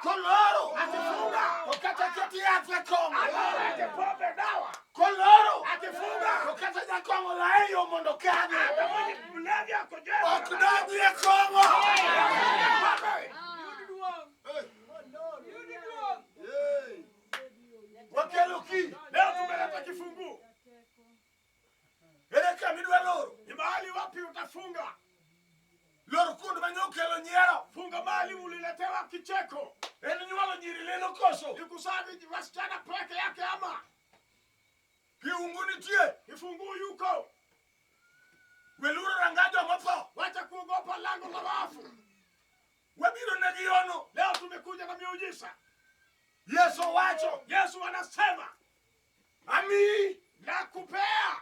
Koloro. Akifunga. To kata keti yath e kong'o. Aweke pombe dawa. Koloro. Akifunga. To kata jakong'o lae yo mondo kadhi. Hata mwenye mlevi ako jela. Ok donji e kong'o. Pombe. Wakelo ki. Leo tumeleta kifunguo. Ere kama idwa loro? Ni mahali wapi utafunga? Lor kuond mane okelo nyiero. Funga mahali uliletewa kicheko. En nyuolo nyiri lilo koso. Ni kusavi wasichana peke yake ama Kiungu nitie. kifunguo yuko. Weluro ranga jomotho. Wacha kuogopa lango la wafu. Wabiro negi yono. Leo tumekuja na miujiza. Yesu wacho. Yesu anasema Amiyi. nakupea,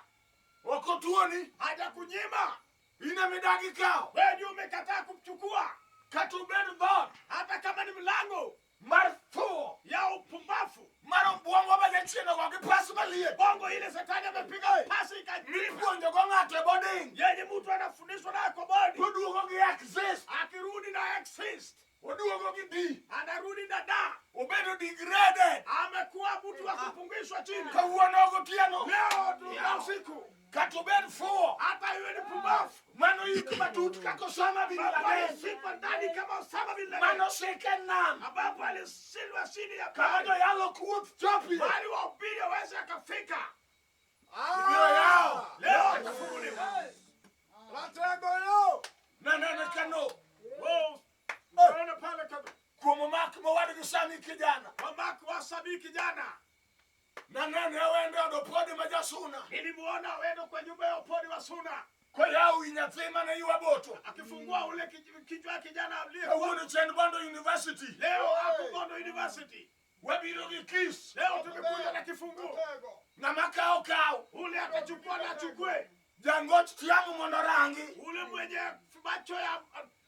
Ok otuoni. hajakunyima. In ema idagi kawo. Wewe ndio umekataa kumchukua, Kata obed dhoot hata kama ni mlango mar thuo ya upumbafu. mar obwongo ma jachien ogo gi pas maliet Bongo ile shetani amepiga pasi ikanyima, mipuonjogo ng'ato e boarding yenye mtu anafundishwa nayo kwa bodi, toduogo gi exist akirudi na exist, oduogo gi D anarudi na da, obedo degraded amekuwa mtu wa kupungishwa chini. kawuono gotieno Leo tuna usiku, kata obed fuwo hata iwe ni pumbafu, mano yik matut kaka Osama bin Laden sipa ndani kama Osama bin Laden mano sike nam ambapo alishindwa chini ya kama bahari, joyalo kuoth chopie bali wahubiri waweze akafika. ibiro yawo Leo atafunguliwa. nanene kano Wow, unaona pale kama kuom omak mowadgi sami kijana mamako wa Sabii kijana, nanene awendo od opodi ma jasuna nilimuona wendo kwa nyumba ya upodi wa Suna koyawo wi nyathi mane ywa boto akifungua ule kichwa ya kijana aliye kawuono chien Bondo University leo hapo Bondo University. wabiro gi kis Leo tumekuja na kifunguo, ng'ama kawo kawo ule atachukua na achukue, jangoch tiang' mondo rangi ule mwenye macho ya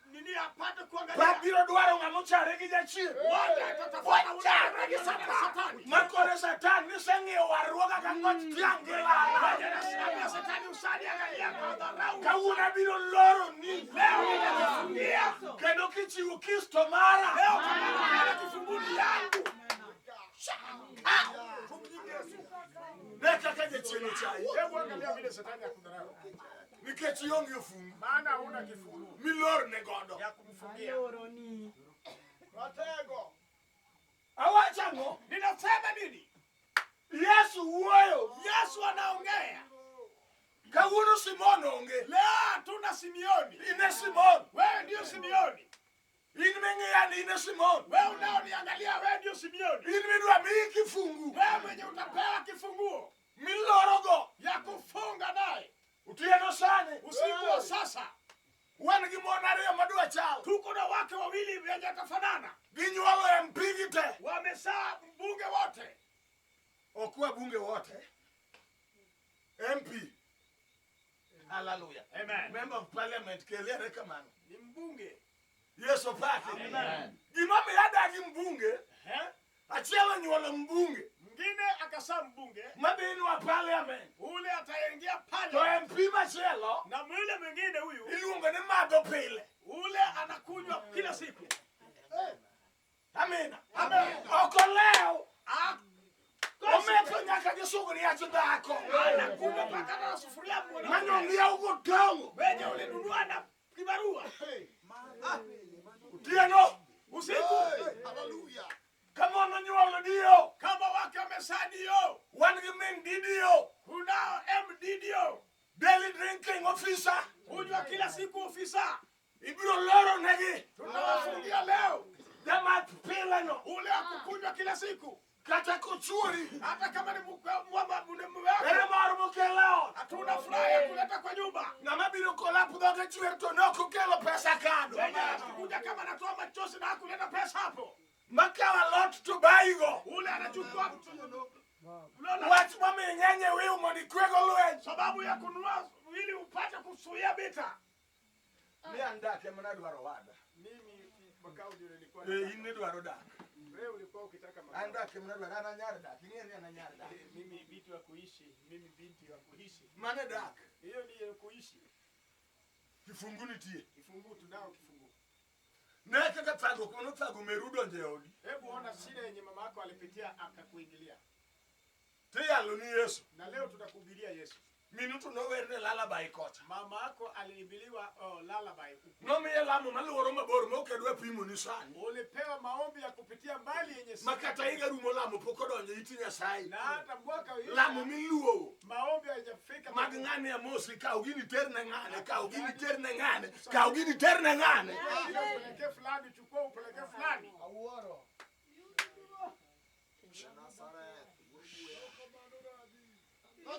nini apate kuangalia. pap biro dwaro ng'ama ochare gi jachien Wote atatafuta ule mwenye Satani. makore satan niseng'iyo warruok kaka ngoch tiang' gi lala Mwenye anasimamia Satani usali angalia kwa dharau. kawuono abiro loro ni Leo nitakufungia. kendo kichiwo kis to mara Leo kama kifunguni yangu. ne kaka jachien ochayi Hebu angalia vile shetani akudharau. nikech ionge ofungu Maana huna kifunguo milorne godo ya kumfungia. awacho ang'o Ninasema nini? Yesu wuoyo Yesu anaongea. kawuono Simon onge Leo hatuna Simioni. in e Simon Wewe ndio Simioni. in ming'iya ni in e Simon Wewe unaoniangalia wewe ndio Simioni. in midwa miyi kifungu Wewe mwenye utapewa kifunguo milorogo ya kufunga naye otieno sani usiku wa sasa. wan gi mon ariyo madwa chal Tuko na wake wawili wenye tafanana, ginyuolo MP gi te wamezaa mbunge wote. ok wabunge wote MP haleluya Amen. member of parliament keliere kamano Ni mbunge. Yesu paki Amen. gimomiyo adagi mbunge Eh? achiel onyuolo mbunge Mwingine akasaa mbunge, madhinwa parliament ule ataingia to pale, MP machielo na mwile mwingine huyu iluongo ni madho pile ule anakunywa kila siku. amina Amen. ok olew Ah, ometho nyaka gi sugriach dhako anakunywa mpaka na sufuria mwanaume. manong'iew gotong'o Wenye ulinunua na kibarua otieno usiku, ka mon onyuolo dio kama wake wamezaa dio, wan gi min didio kunao MDDO daily drinking officer kunywa kila siku ofisa, ibiro loro negi tunawafungia leo jamath pileno ule wa kukunywa kila siku, kata kochuori hata kama ni mume ere wako. mor mokelo ot Hatuna furaha ya kuleta kwa nyumba. ng'ama biro kolap dhoge chwer to nokokelo pesa kado Wenye anakuja kama anatoa machozi na hakuleta pesa hapo, makawo alot to bayigo ule anachukua Unaona? wach momiyo ing'eny e wiu mondo ikwego lweny sababu ya kununua ili upate kuzuia vita. ni an dak ema nadwaro wada Mimi makao ndio nilikuwa Eh, in nidwaro dak wewe ulikuwa ukitaka makao. an dak ema nadwaro an anyar dak ing'e ni an anyar dak Mimi binti wa kuishi, mimi binti wa kuishi. mane dak Hiyo ndiyo kuishi. kifungu nitie Kifungu tunao kifungu. Ne kaka thagruok manothago meru donjo e odi. Hebu ona shida yenye mama yako alipitia akakuingilia. Tiyalo ni Yesu. Na leo tutakuhubiria Yesu. Minu to nowerne lullaby kocha. Mama yako aliibiliwa oh, lullaby. Nomiye lamo maluoro mabor ma ok adwa pimo ni sani. Ulipewa maombi ya kupitia mbali yenye Ma kata higa rumo lamo pok odonjo it Nyasaye. na hata mwaka hii Lamo miluowo maombi hayajafika mag ng'ane amosi kaw gini ter ne ng'ane kaw gini ter ne ng'ane kaw gini ter ne ng'ane. Ile upelekee fulani, chukua upelekee fulani. Awuoro.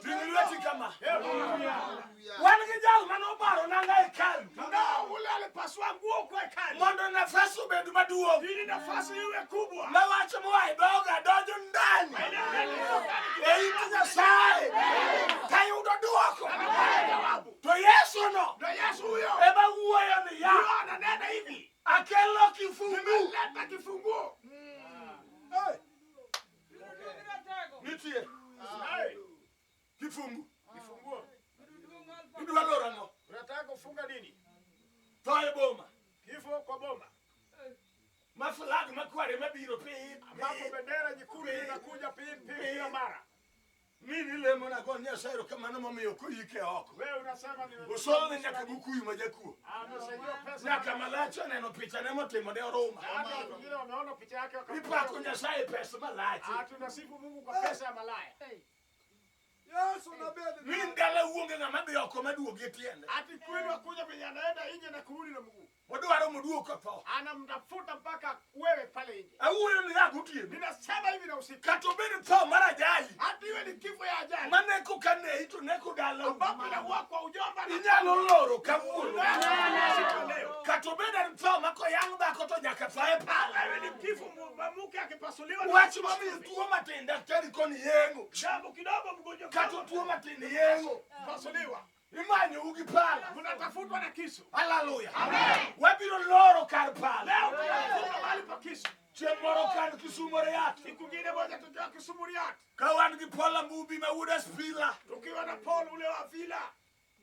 Ting' lweti kama. Hallelujah. Wan gi jal manobaro nanga e hekalu Tunao ule alipasua nguo kwa hekalu mondo nafas obed maduong' ili nafasi iwe kubwa. mawacho moa e dhoga donjo ndani e it Nyasaye tayudo dwoko. To Yesu no Ndio Yesu huyo ema wuoyo niya huyo ananena hivi, akelo kifungu nimeleta kifunguo. nitie Hey, kifungu kifunguo. idwa loro ang'o Unataka kufunga nini? tho e boma Kifo kwa boma. ma flag makwar ema biro piny Ambapo bendera nyekundu inakuja pim pim kila mara. min ilemo nago Nyasaye erokamano momiyo ok oyike oko Wewe unasema ni osolne nyaka gukuyu ma jakuo amesaidiwa pesa. nyaka malach oneno pichane motimone oruma Na hata watu wengine wameona picha yake ipako wakamwambia, Nyasaye pesa malach "Ah, tunasifu Mungu kwa pesa ya malaya. Yesu nabed min dala wuonge ng'ama dhi oko maduogi e tiende Ati kweli wakuja venye anaenda nje na kurudi na mguu. odwaro moduog kotho Anamtafuta mpaka wewe pale nje. awuoyo ni ya gotieno Ninasema hivi na usiku. kata obed tho mar ajali Hata iwe ni kifo ya ajali maneko ka nei to neko dalau ambapo inakuwa kwa ujomba na inyalo loro kawuono siku leo. kata obed en tho ma koyang' dhako to nyaka tho e pala Iwe ni kifo mke akipasuliwa na wach momiyo tuo matin daktari koni yeng'o jambo kidogo, mgonjwa kata tuo matin yeng'o pasuliwa, imanyou gi pala mnatafutwa na kisu. haleluya wabiro loro kar pala Leo tunafunga mahali pa kisu. chieng' moro kan Kisumu Riat Siku ingine moja tukiwa Kisumu Riat, ka wan gi Paul Ambubi ma wuod Aspila tukiwa na Paul ule wa Vila,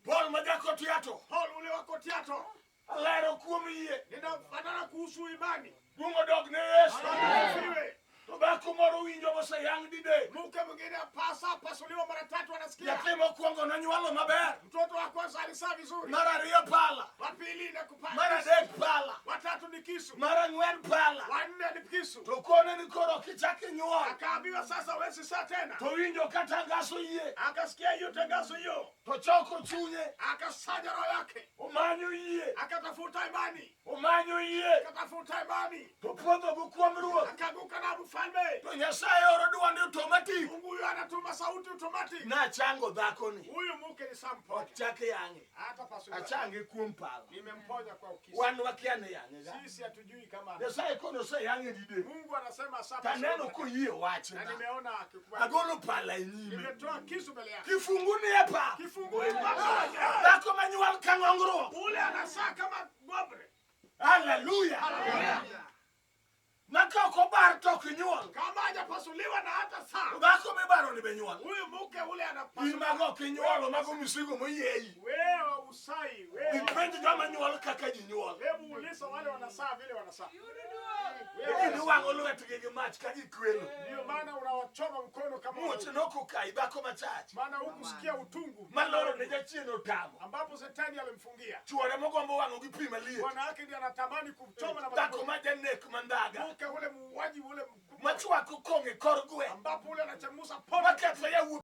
Paul ma jakotiato Paul ule wa Kotiato, alero kuom yie ninafanana kuhusu imani. duong' odog ne Yesu Asifiwe. to dhako moro winjo moseyang' didek Mke mwingine pasa pasuliwa mara tatu, anasikia nyathi mokwongo nonywolo maber mtoto wa kwanza alizaa vizuri, mar ariyo pala wa pili na mar kupata, adek pala wa tatu ni kisu, mar ang'wen pala wa nne ni kisu. to kone ni koro ok ichak inywol Akaambiwa sasa huwezi saa tena. to winjo ka tangaso yie Akasikia hiyo tangazo hiyo, to choko chunye akasanya roho yake, omanyo yie akatafuta imani, omanyo yie akatafuta imani, to puodho go kuom ruoth akaanguka na mfalme. to Nyasaye oro duonde automatic Mungu huyo anatuma sauti automatic. nachango dhakoni Huyu mke ni samponya, ok chak yang'e Hata pasuliwa. achange kuom pala Nimemponya kwa ukisi. wan wakia ni yang'e ga Sisi hatujui kama Nyasaye kono oseyang'e didek Mungu anasema sasa. taneno koyie Na wachna nimeona akikubali. agolo pala e nyime Nimetoa kisu mbele yake. kifungu ni e pap Kifungu pamoja. dhako manywol ka ng'ongruok Ule anasaa kama ng'ombe. haleluya ma ka ok obar to ok inyuol Kama hajapasuliwa na hata saa. dhako mibaro ni be nyuol Huyu mke ule in anapasuliwa. mago ok inyuolo mago misigo moyieyi Wewe usai, wewe. ipenj joma nyuol kaka ji nyuol Hebu uliza wale wanasaa vile wanasaa. gin iwang'o lwetgi gi mach ka gikwelo Ndio maana unawachoma mkono kama muoch nokokayi dhako machach maana hukusikia utungu maloro ne jachien otamo ambapo shetani alimfungia. chuore mogombo wang'o gi pi maliet Bwana wake ndiye anatamani kumchoma na dhako majibu. ma janek mandhaga Mke ule muuaji ule mkubwa machwako kong' e kor gweng' ambapo ule anachemusa pombe maketho yawuot